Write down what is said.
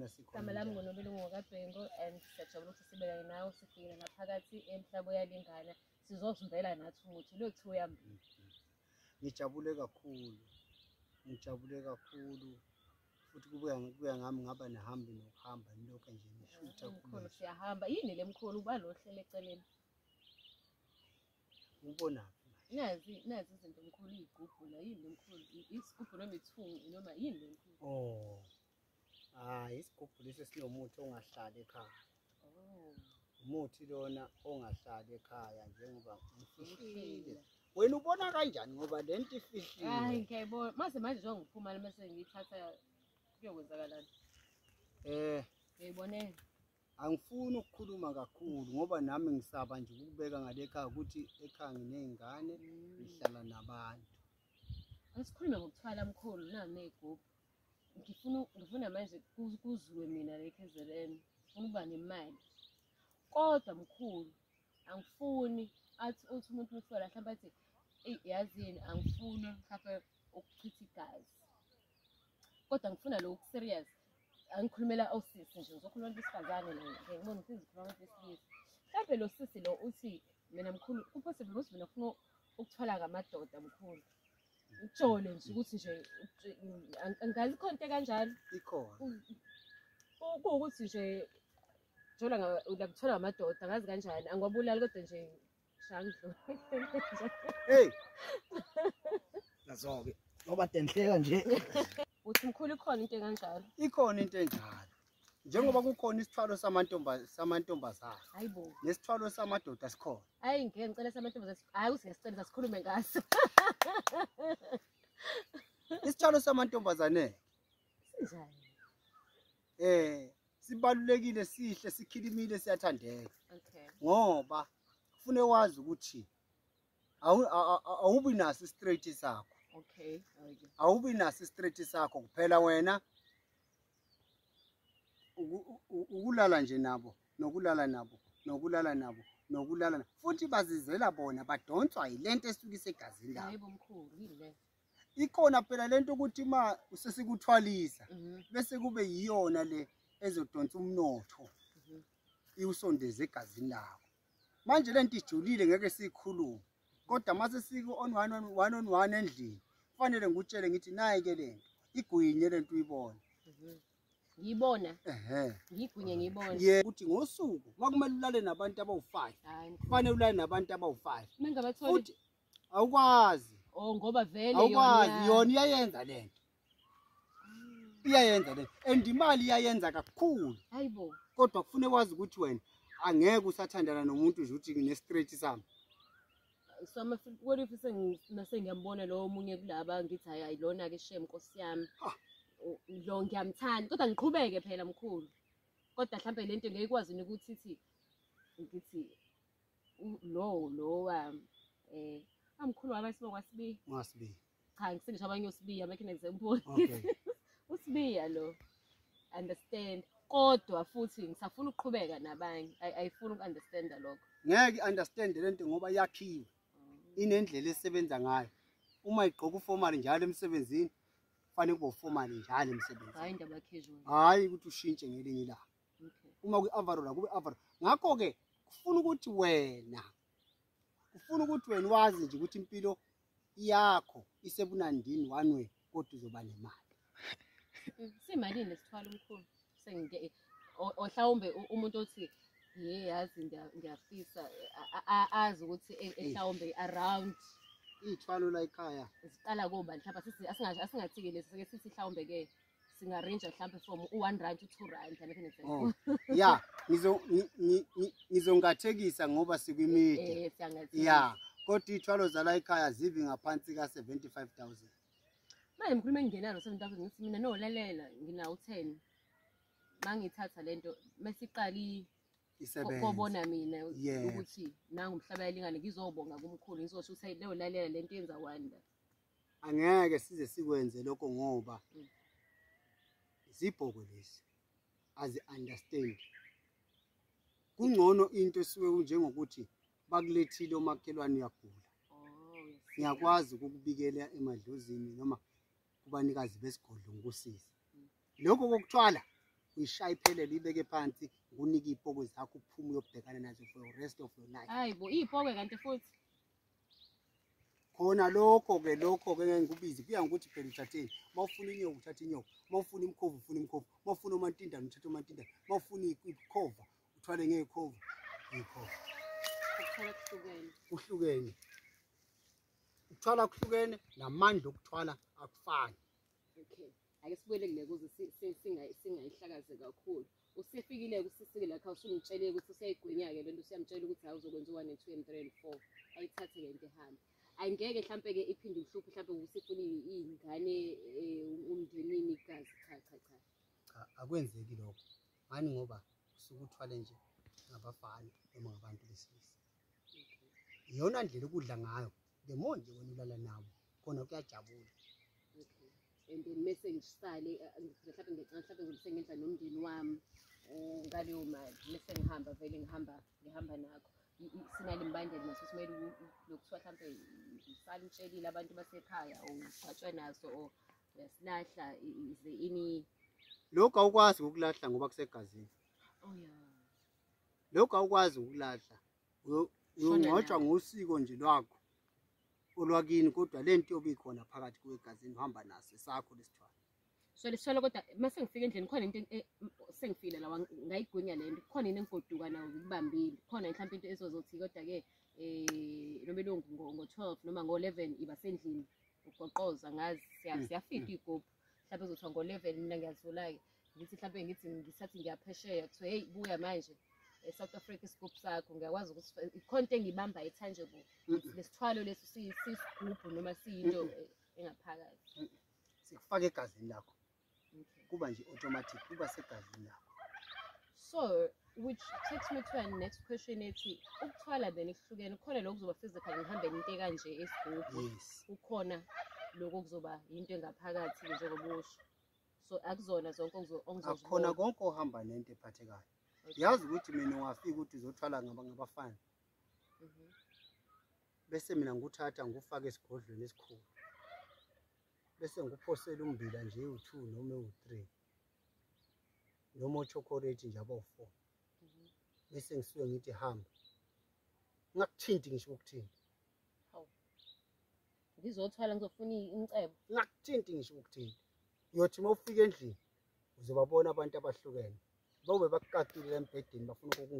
Igama lami nguNobelungu kaBhengu and siyajabula ukuthi sibe kanye nawe, sifikile ngaphakathi emhlaba uyalingana, sizozimbela nathi umuthi lo kuthiwa uyambila. Ngijabule kakhulu, ngijabule kakhulu futhi kubuya ngami ngaba nehambi nokuhamba nilokhu nje nishutha. Mkhulu siyahamba. Yini le mkhulu uba lo hlele eceleni? Ubonaphi? Nazi nazi izinto mkhulu, iy'gubhu la. Yini le mkhulu? Isigubhu noma ithungu noma yini le mkhulu? Oh. Hayi, isigubhu lesi sinomuthi ongahlali ekhaya. Oh. Umuthi lona ongahlali ekhaya njengoba ngifihlile. Wena ubona kanjani ngoba lento ifihliwe? Hayi ngiyayibona. Mase manje njengoba ngiphuma la mase ngiyithatha kuyokwenzakalani? Ngiyayibonela. Angifuni ukukhuluma kakhulu ngoba nami ngisaba nje ukubeka ngale ekhaya ukuthi ekhaya nginey'ngane, ngihlala nabantu. Asikhulume ngokuthwala mkhulu, nani ney'gubhu. Ngifuna manje kuzuwe mina la eKZN, ngifuna ukuba nemali. Kodwa mkhulu angifuni athi uthi umuntu mfela mhlawumbe athi eyi yazini angifuni mhlawumbe ukuchitha igazi. Kodwa ngifuna lokhu serious. Angikhulumela osisi nje, ngizokhuluma abantu besifazane la, ngibona ukuthi ngikhuluma abantu besilisa. Mhlawumbe lo sisi lo uthi mina mkhulu ku-possible ukuthi mina ngifuna ukuthwala ngamadoda mkhulu. Ujole nje ukuthi nje angazi khona into kanjalo. Ikhona. Kuwukuthi nje jola ngakuthola ngamadoda ngazi kanjani, angiwabulali kodwa nje shangidlo. Hey. Nazo-ke ngoba denhleka nje. Uthi mkhulu ikhona into enkanjalo? Ikhona into enjalo. Njengoba kukhona isithwalo samantombazane. Hayibo. Nesithwalo samadoda sikhona. Hayi ngeke ngicela samantombazane. Hayi usiyasicela sikhulume ngaso. Isithwalo samantombazane. Sinjani? Sibalulekile, sihle, sikhilimile, siyathandeka. Okay. Ngoba kufune wazi ukuthi awubi naso straight sakho. Okay. Awubi naso straight sakho kuphela wena ukulala nje nabo, nokulala nabo, nokulala nabo, nokulala. Futhi bazizela bona badonswa yilento esuke isegazini labo. Hayibo mkhulu, yini le? Ikhona phela lento ukuthi ma usesikuthwalisa bese kube yiyona le ezodonsa umnotho. Iwusondeze egazini lakho. Manje lento ijulile ngeke siyikhulume. Kodwa mase siku on one on one on one endlini, kufanele ngikutshele ngithi nayi ke lento, igwinye lento uyibone. Ngiyibona. Ehhe. Ngigwinye ngiyibona. Yebo, ukuthi ngosuku makumele ulale nabantu abawu5. Kufanele ulale nabantu abawu5. Mengabatholi. Futhi awukwazi. Oh ngoba vele yona. Awukwazi, yona iyayenza lento. Iyayenza lento. And imali iyayenza kakhulu. Hayibo. Kodwa kufanele wazi ukuthi wena angeke usathandana nomuntu nje uthi ngine straight sami. So what if sengiyambona lo omunye kulaba ngithi hayi ayilona ke shame Nkosi yami. Lo ngiyamthanda kodwa ngiqhubeke phela mkhulu. Kodwa mhlambe lento ngeke ikwazi ukuthi ithi ngithi lo lo amkhulu waba sibo kwaSibiya. NgaSibiya. Cha ngisindisha abanye oSibiya make an example. Okay. uSibiya lo understand kodwa futhi ngisafuna ukuqhubeka nabanye. Ayifuni ukunderstand lokho. Ngeke understand lento ngoba yakhiwe. Inendlela esebenza ngayo. Uma igqoka uformal njalo emsebenzini, kufanele kube uformal njalo emsebenzini. Hayi indaba casual. Hayi ukuthi ushintshe ngelinye ilanga. Okay. Uma kuyi-overall kube overall. Ngakho ke kufuna ukuthi wena wazi nje ukuthi impilo yakho isebunandini one way kodwa uzoba nemali. Simalini lesithwalo mkhulu? Sengike ohlawumbe umuntu othi ye yazi ngiyafisa azi ukuthi ehlawumbe around ithwalo la ekhaya siqala koba mhlawumbe sithi asingathiki lesi sike sithi mhlawumbe ke singa-range mhlawumbe from u1 rand to 2 rand mhlawumbe ke Oh yeah, ngizongathekisa ngoba sikwi-media. Siyangathekisa. Yeah, kodwa ithwalo zala ekhaya zibi ngaphansi ka 75,000. Manje mkhuluma engingenalo 7,000 ngithi mina no lalela nginawo 10. Mangithatha lento mesiqali isebenza. Kobona mina ukuthi nangu umhlaba yalingana ngizobonga kumkhulu ngizosho ukuthi leyo lalela lento yenza wanda. Angeke size sikwenze lokho ngoba izibhoko lezi azi understand. Kungcono into esuke njengokuthi bakulethile omakhelwane uyagula. Ngiyakwazi ukukubikela emadlozini noma kubanikazi besigodlo ngokusiza. Lokho kokuthwala Uyishaya iphelele uyibeke phansi, ngikunike iy'pokwe zakho uphume uyobhekana nazo for the rest of your life. Hayi bo, iy'pokwe kanti futhi. Khona lokho-ke lokho-ke ngeke ngikubize, kuya ngokuthi phela uthatheni. Uma ufuna inyoka uthatha inyoka, uma ufuna imkhovu ufuna imkhovu, uma ufuna umantindane uthatha umantindane, uma ufuna ikhova uthwale ngey'khova, iy'khova. Ukuthwala kuhlukene. Kuhlukene. Ukuthwala kuhlukene namandla okuthwala akufani. Okay. Ake sibuyele kule kuze singayihlakaze kakhulu. Usefikile-ke usisike la usumtshelile ukuthi useyayigwinya-ke lento, usuyamtshela ukuthi hayi uzokwenza u-1 and 2 and 3 and 4. Ayithathe-ke into ehambe. Angeke mhlampe-ke iphinde imhluphe mhlampe ukuthi ifune iy'ngane umndenini igazi. Cha cha cha. Cha, akwenzeki lokho. Ngani ngoba usuke uthwale nje ngabafana noma ngabantu besilisa. Iyona ndlela okudla ngayo, the more nje wena ulala nabo, khona kuyajabula. Okay. And then mese ngisale mhlawumbe ngicela mhlawumbe ngizobe sengenza nomndeni wami ngaleyo mali mese ngihamba vele ngihamba nakho. Sinale mbandela naso simele lokuthiwa mhlawumbe usale utshelile abantu basekhaya or ugcatshwa naso or uyasilahla, is there any? Lokhu awukwazi ukulahla ngoba kusegazini. Oh yeah. Lokhu awukwazi ukulahla. Uyongcwatshwa ngosiko nje lwakho olwakini, kodwa le nto yobe ikhona phakathi kwegazini uhamba naso esakho lesithwalo. So lesithwalo kodwa mase ngifika endlini khona into sengifile la ngayigwinya le nto, khona into engigoduka nayo ngikubambile, khona mhlawumbe into ezozothi kodwa-ke noma elungu ngo-12 noma ngo-11 iba sendlini ugoqoza ngazi siyafika iy'gubhu mhlawumbe ezothiwa ngo-11 mina ngiyazula-ke ngithi mhlawumbe ngithi ngisathi ngiyaphesheya kuthiwa hey buya manje e-South Africa isigubhu sakho ngiyakwazi ukuthi ikhona into engiyibamba e-tangible lesithwalo leso siyisigubhu noma siyinto engaphakathi. Sikufaka egazini lakho. Kuba nje automatic, kuba segazini lakho. So which takes me to our next question ethi ukuthwala then kuhlukene, khona lokho kuzoba physical ngihambe into ekanje esigubhu. Yes. Kukhona lokho kuzoba into engaphakathi njengoba usho. So akuzona zonke ongizozibona. Akukhona konke ohamba nento ephathekayo. Yazi ukuthi mina ungafika ukuthi uzothwala ngabafana. Bese mina ngikuthatha ngikufake esigodlweni esikhulu. Bese ngikuphosela ummbila nje u2 noma u3. Noma ochocolate nje abawu4. Bese ngisuke ngithi hamba. Ngakuthinti ngisho ukuthinta. Hawu. Ngizothwala ngizofuna incebo. Ngakuthinti ngisho ukuthinta. Uyothi uma ufika endlini uzobabona abantu abahlukene. Babe bakukakile embhedeni bafuna ukungena.